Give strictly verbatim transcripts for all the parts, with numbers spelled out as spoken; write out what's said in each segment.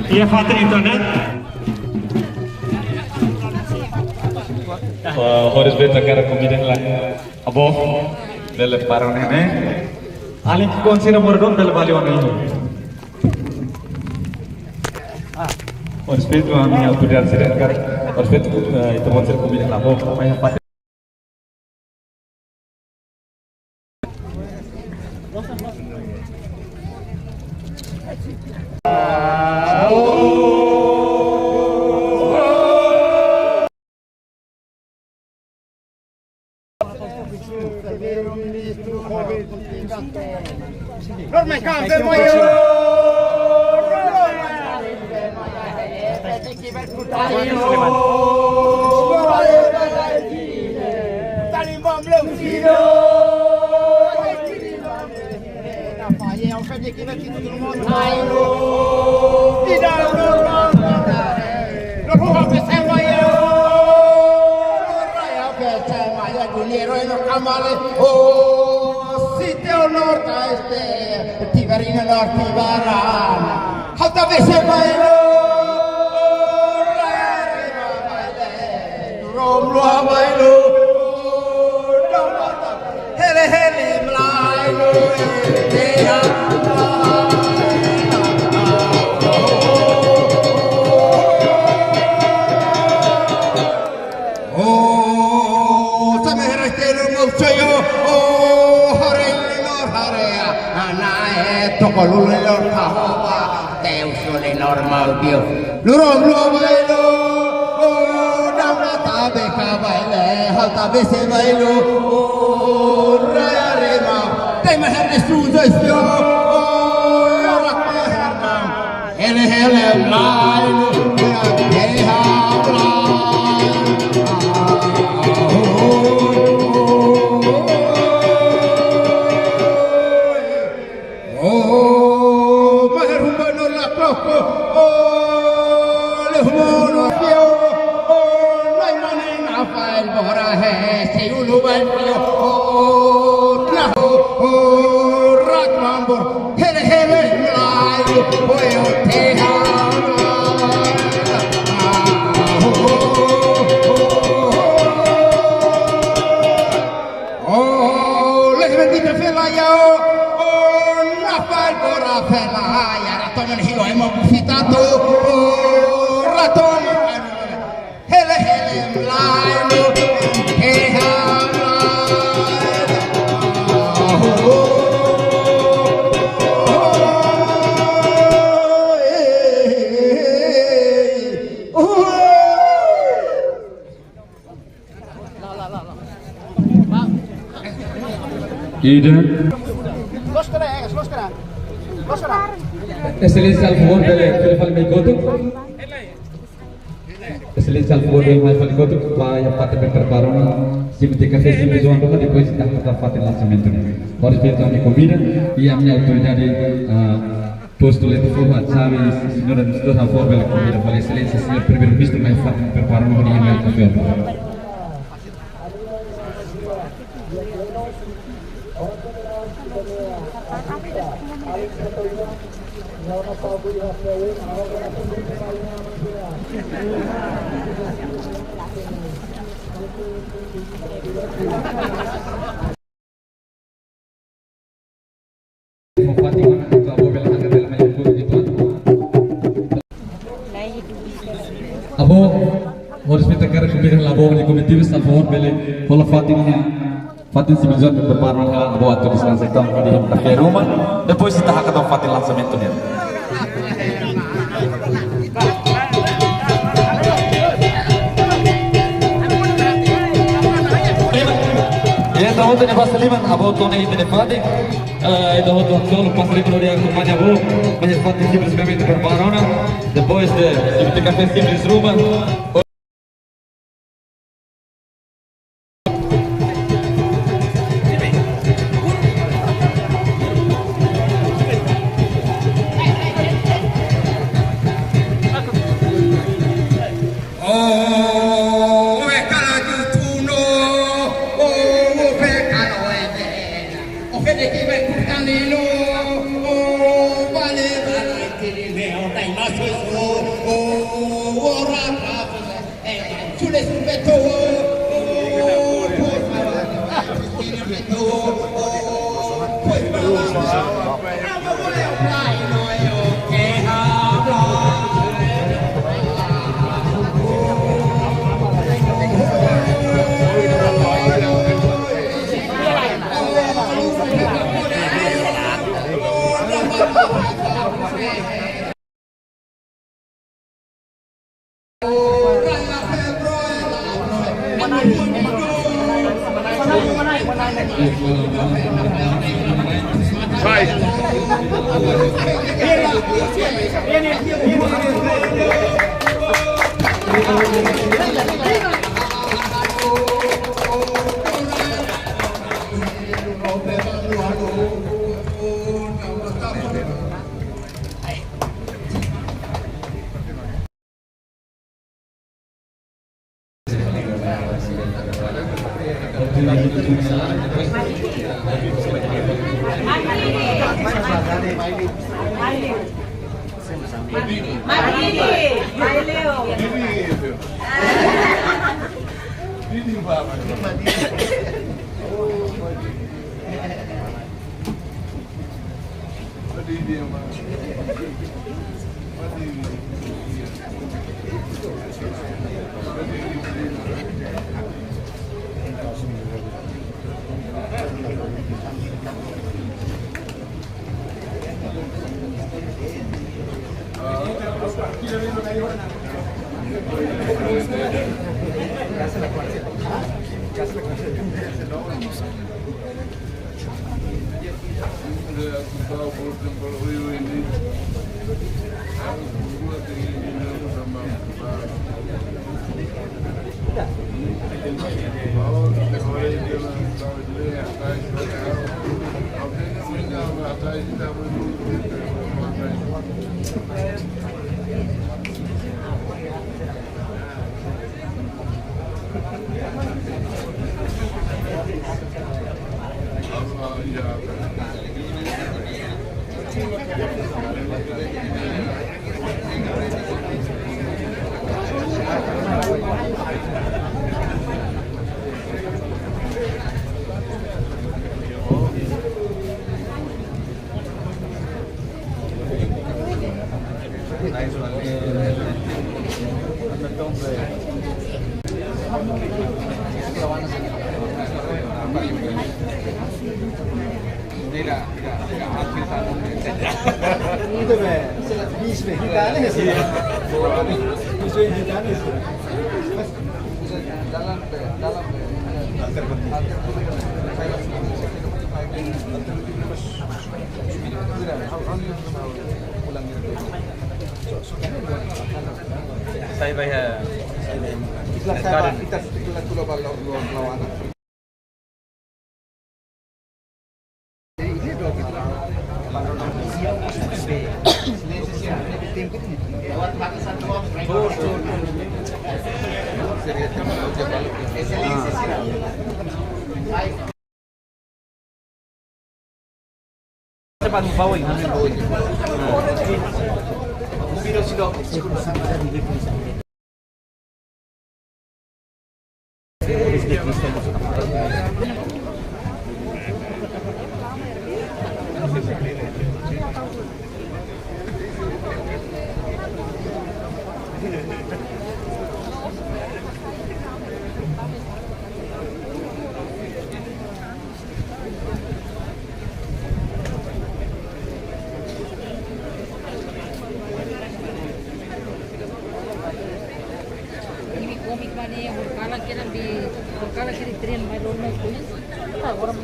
Iha fatin internet. Eh, ho respeitu hakarak konvida hela. Avó, bele para ne'e. Alin ke konsidera moradór bele bali ona. Ho respeitu ami-nia autoridade sira hakarak, ho respeitu, eh, ita-boot sira konvida hela, avó. Mai iha fatin. Tibarina norte baran. Hata bese bailo. Rom lo bailo. Hele hele mlai lo. Oh, samehera telu mau sayo. Oh, hare lor hare ya. Ana e toko lule lor kahoba. Teus lule lor mau bio. Lurom lo bailo. Oh, dama tabe ka baile. Hal tabe se bailo. Oh, raya rema. Tema herde suza sio. Oh, lorak ma herdam. Hele hele mlai, hele mlai. Oh, maher humba no la kloko. Oh, le humo no pio. Oh, nai mani na fail bora he. Se ulu ban pio. Oh, na. Oh, rak mambor. Hele hele mlai, oe o te ha. Oh, lehre di te fela ya, oh, na fal bora fela ya, raton hilo emo bufita tu, oh, raton. Hele hele mlai no, he ha mlai. Ida. Exelénsia, por favór, bele, bele fali mai kotuk. Exelénsia, por favór, bele mai fali kotuk, ba iha fatin preparasaun, simu tiha kafé, simu joan ruma, depois ita hakarak fatin lansamentu ne'e. Ho respeitu ami-nia konvida, i ami-nia autoridade, ah, postu Lentefó, Xavi, señora administradora, por favór, bele konvida fali Exelénsia, señór Primeiru-Ministru, mai fatin preparasaun, hodi mai kafé. Avó, ho respeitu hakarak konvida hela avó nia komitiva, por favór, bele hola fatin, fatin simu joan prepara hela avó atu deskansa entaun di kafé ruma. Depois ita hakarak fatin lansamentu ne'e. Entaun, ita-nia basa liman, avó to'o iha ita-nia fatin. Eh, entaun, entaun, entaun, basa liman hodi akompaña avó, mai fatin simplesmente prepara ona. Depois de, de kafé simples ruma. Oh, we kala jutuno, oh, we kala we. O fede ki me kutanilo, oh, vale, vale, kili me o ta Sai bai ha. Ini komik mana ya? Berkala kira di, berkala kira tren, mai lor mai kuis. Ah, orang.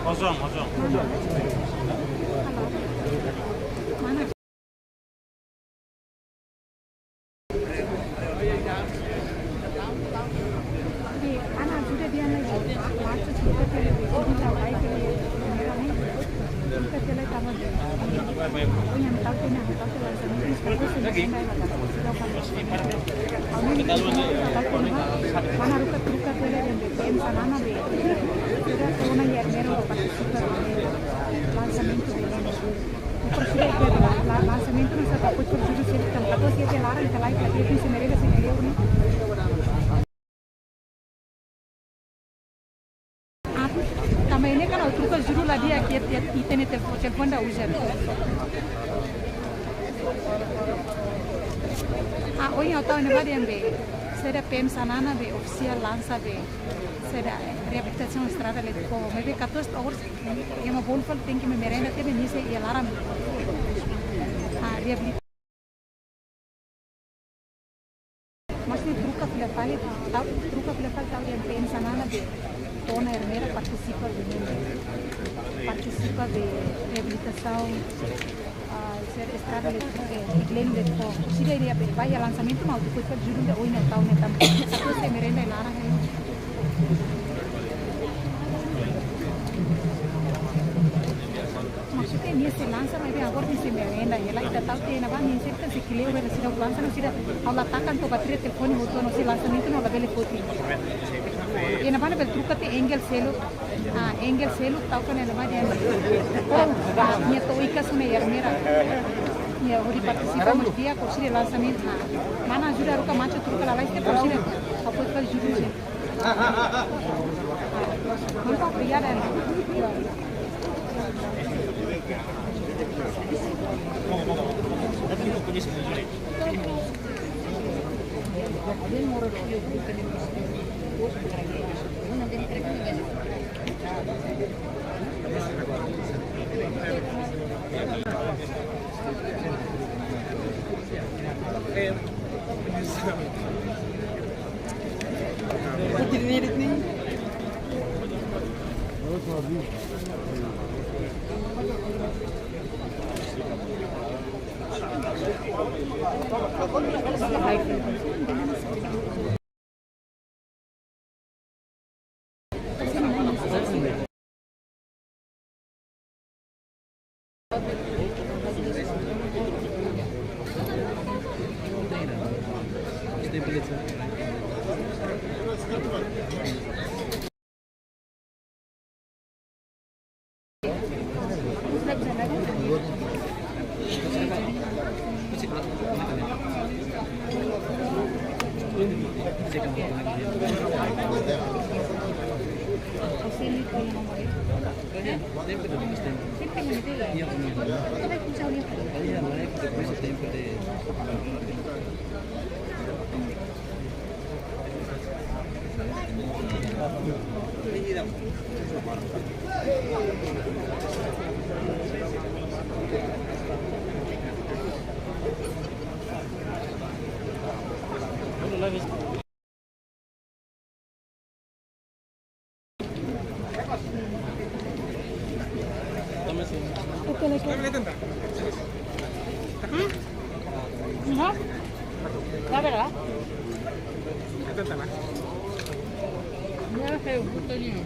Kosong, kosong. Ana, sudah dia lagi. Waktu cerita ke, cerita baik ke, kamera nih. Tele tama de. Ohin ami tau tiha ona, ami tau tiha ona, ami tau tiha ona, ami tau tiha ona, ami tau tiha ona, mana haruka troka tele de P M Xanana be. Sira tona iha Ermera para partisipa de lansamentu de. Partisipa de la-, la-, lansamentu no sa ta foi por juru sira, tanba katorze iha laran, ka lai ka dia, se mereka se kleur, né? Ah, tanba ne'e kan ha'u troka juru la di'ak, iha, iha, ita-nia telefo-, telefone la uza. Ah, ohin ha'u tau iha ne'ebá dehan be, saida P M Xanana be ofisiál lansa be, saida, eh, reabilitasaun estrada Letefoho. Maibé katorze horas, ema bolu fali tenke merenda, tebe nise iha laran. Ah, reabilita- Mas ne'e troka fila fali, tau, troka fila fali tau dehan P M Xanana be tona Ermera partisipa de, partisipa de reabilitasaun, ah, saida estrada de, eh, Iglesia Letefoho. Sira iha be, ba iha lansamentu, mas depois para juru de oin tau ne'e tanba. Katorze merenda iha laran, eh. Maksudnya nia sei lansa, maibé agora nia sei merenda, nia la, ita tau tiha ona ba, nia sei, ita sei kleur, nia sei lansa, no sira, ha'u la taka tiha bateria telefone hotu, no sei lansamentu, no labele foti. Iha ne'ebá ne'e bele troka tiha Engel seluk, ah, Engel seluk, tau kan iha ne'ebá dehan. Oh, ah, nia to'o ikas ne'e iha Ermera. Nia hodi partisipa, mas dia, por sira lansamentu, ah. Mana ajuda haruka macho troka lalais tiha, por sira, apoiu fali juru, sira. Muito obrigada. ¿Mm? ¿No? ¿La verdad? Ya se gustó niño.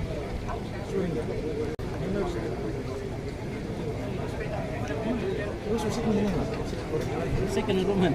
Second woman.